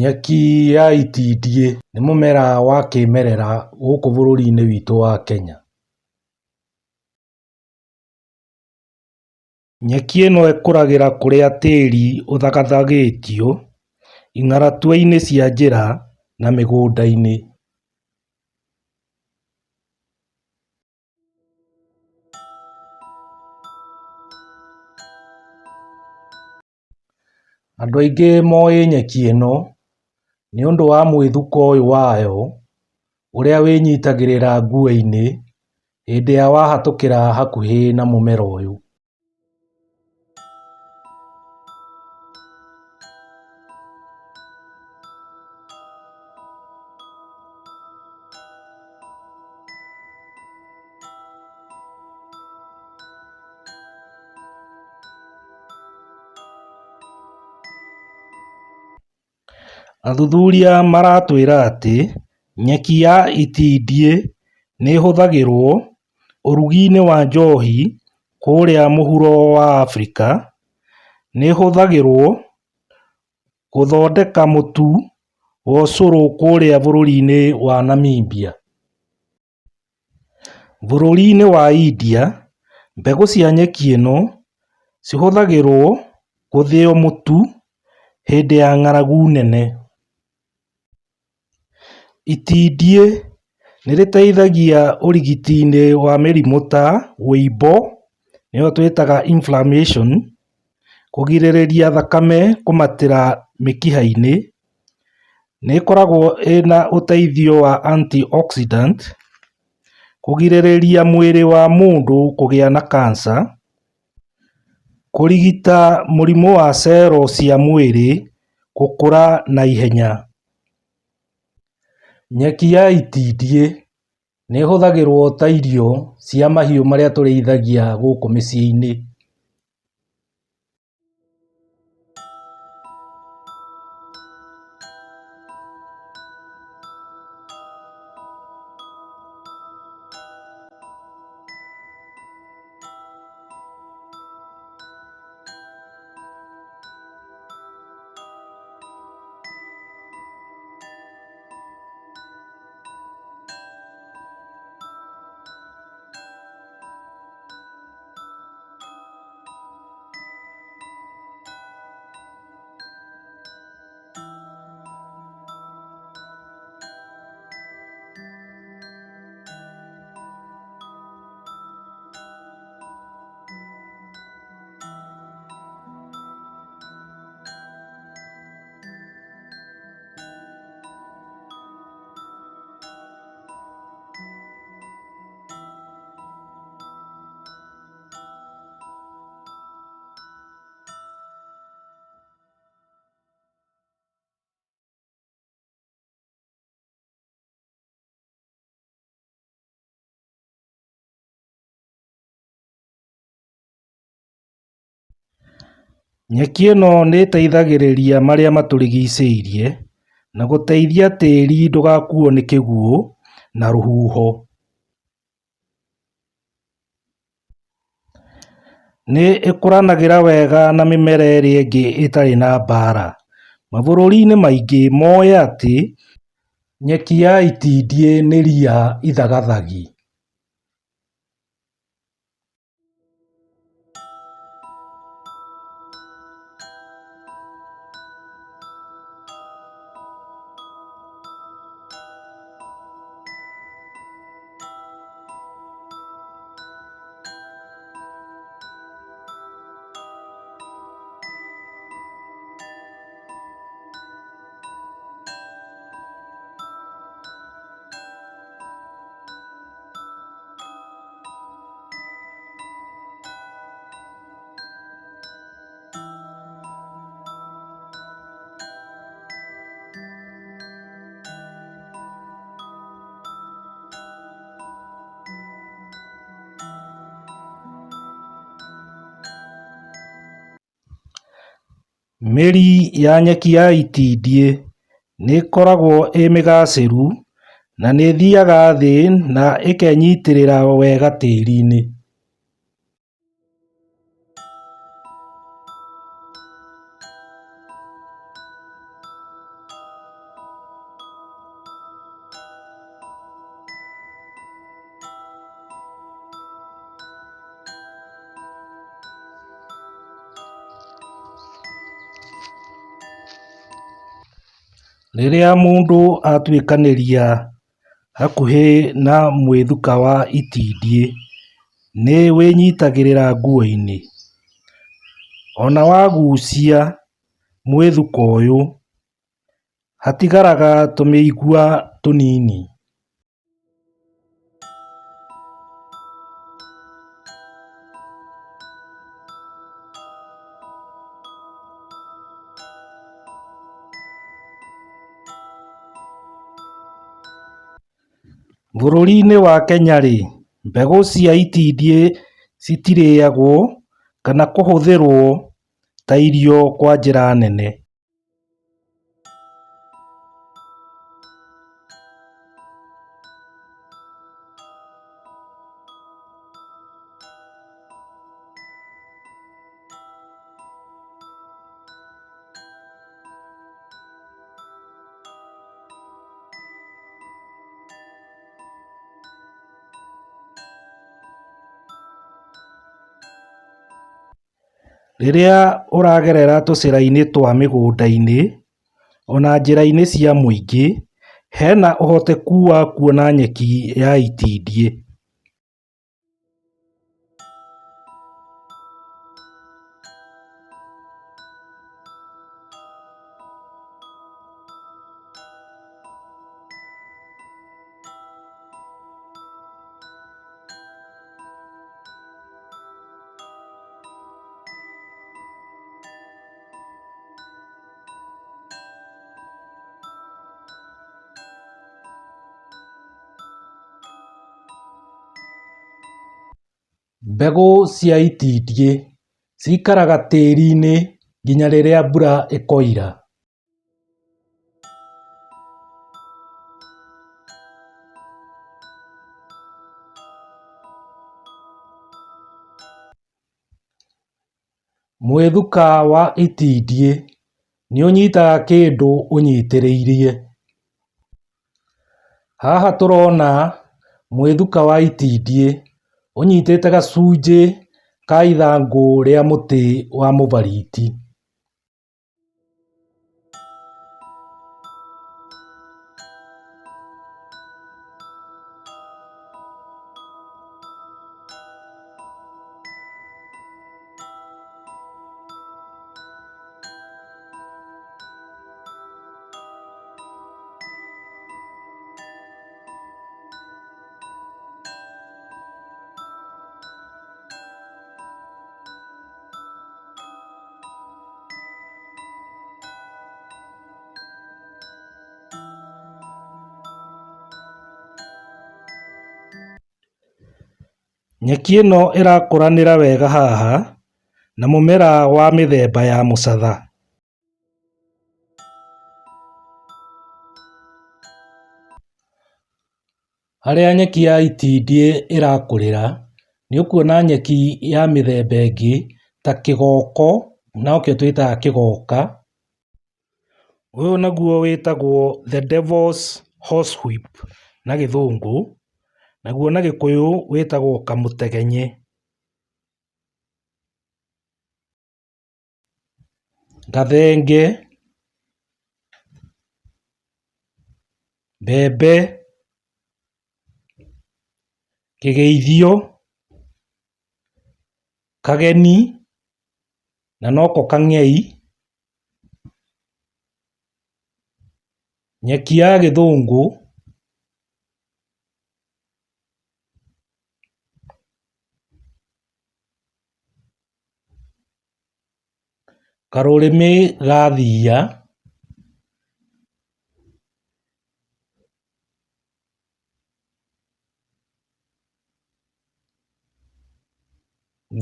Nyeki ya itindiĩ nĩ mũmera wa kĩmerera gũkũ bũrũri-inĩ witũ wa Kenya. Nyeki ĩno ĩkũragĩra kũrĩa tĩri ũthagathagĩtio, ing'aratua-inĩ cia njĩra na mĩgũnda-inĩ. Andũ aingĩ moĩ nyeki ĩno nĩ ũndũ wa mwĩthũko ũyũ wayo ũrĩa wĩnyitagĩrĩra nguo-inĩ hĩndĩ ĩrĩa wahatũkĩra hakuhĩ na mũmera ũyũ. Athuthuria maratwĩra atĩ nyeki ya itindiĩ nĩĩhũthagĩrwo ũrugi-inĩ wa njohi kũrĩa mũhuro wa Afrika, nĩĩhũthagĩrwo gũthondeka mũtu wa ũcũrũ kũrĩa bũrũri-inĩ wa Namibia. Bũrũri-inĩ wa India, mbegũ cia nyeki ĩno cihũthagĩrwo gũthĩo mũtu hĩndĩ ya ng'aragu nene. Itindiĩ nĩrĩteithagia ũrigiti-inĩ wa mĩrimũ ta wũimbo nĩyo twĩtaga inflammation, kũgirĩrĩria thakame kũmatĩra mĩkiha-inĩ, nĩ ĩkoragwo ĩna ũteithio wa antioxidant, kũgirĩrĩria mwĩrĩ wa mũndũ kũgĩa na cancer, kũrigita mũrimũ wa cero cia mwĩrĩ gũkũra na ihenya. Nyeki ya itindiĩ nĩ ĩhũthagĩrwo ta irio cia mahiũ marĩa tũrĩithagia gũkũ mĩciĩ-inĩ. Nyeki ĩno nĩ ĩteithagĩrĩria marĩa matũrigicĩirie na gũteithia tĩri ndũgakuo nĩ kĩguũ na rũhuho. Nĩ ĩkũranagĩra wega na mĩmera ĩrĩa ĩngĩ ĩtarĩ na mbara. Mabũrũri-inĩ maingĩ moĩ atĩ nyeki ya itindiĩ nĩ ria ithagathagi. Mĩri ya nyeki ya itindiĩ nĩ ĩkoragwo ĩ mĩgacĩru na nĩ ĩthiaga thĩ na ĩkenyitĩrĩra wega tĩri-inĩ. Rĩrĩa mũndũ atuĩkanĩria hakuhĩ na mwĩthuka wa itindiĩ nĩ wĩnyitagĩrĩra nguo-inĩ. Ona wagucia mwĩthuka ũyũ hatigaraga tũmĩigua tũnini. Bũrũri-inĩ wa Kenya-rĩ, mbegũ cia itindiĩ citirĩagwo kana kũhũthĩrwo ta irio kwa njĩra nene. Rĩrĩa ũragerera tũcĩra-inĩ twa mĩgũnda-inĩ, ona njĩra-inĩ cia mũingĩ, hena ũhoteku wa kuona nyeki ya itindiĩ. Mbegũ cia itindiĩ cikaraga tĩri-inĩ nginya rĩrĩa mbura ĩkoira. Mwĩthuka wa itindiĩ nĩũnyitaga kĩndũ ũnyitĩrĩirie. Haha tũrona mwĩthuka wa itindiĩ ũnyitĩte gacunjĩ ka ithangũ rĩa mũtĩ wa mũbariti. Nyeki ĩno ĩrakũranĩra wega haha na mũmera wa mĩthemba ya mũcatha. Harĩa nyeki ya itindiĩ ĩrakũrĩra, nĩ ũkuona nyeki ya mĩthemba ĩngĩ ta kĩgoko, nokĩo twĩtaga kĩgoka. Ũyũ naguo wĩtagwo the devil's horsewhip na gĩthũngũ, naguo na gĩkũyũ wĩtagwo kamũtegenye. Gathenge, mbembe, kĩgeithio, kageni, na noko kang'ei, nyeki ya gĩthũngũ. Karũrĩmĩ ga thiia.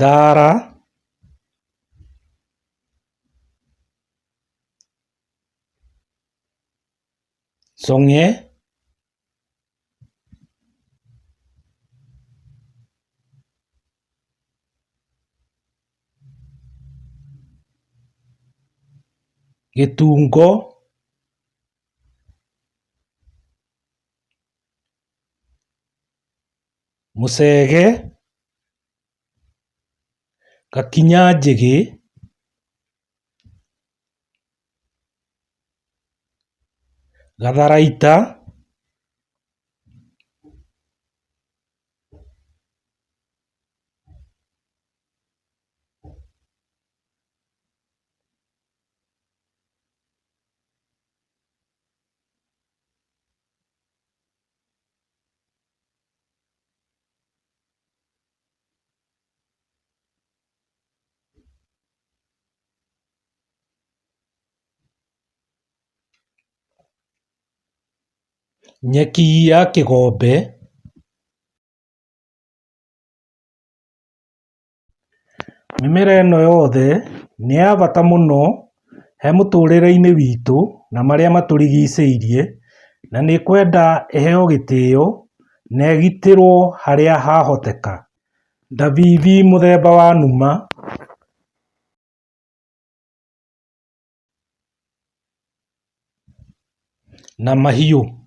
Thara. Cong'e. Gĩtungo. Mũcege. Gakinya njĩgĩ. Gatharaita. Nyeki ya kĩgombe. Mĩmera ĩno yothe nĩ ya bata mũno he mũtũrĩre-inĩ witũ na marĩa matũrigicĩirie, na nĩ ĩkwenda ĩheo gĩtĩo na ĩgitĩrwo harĩa hahoteka. Ndabibi mũthemba wa numa. Na mahiũ.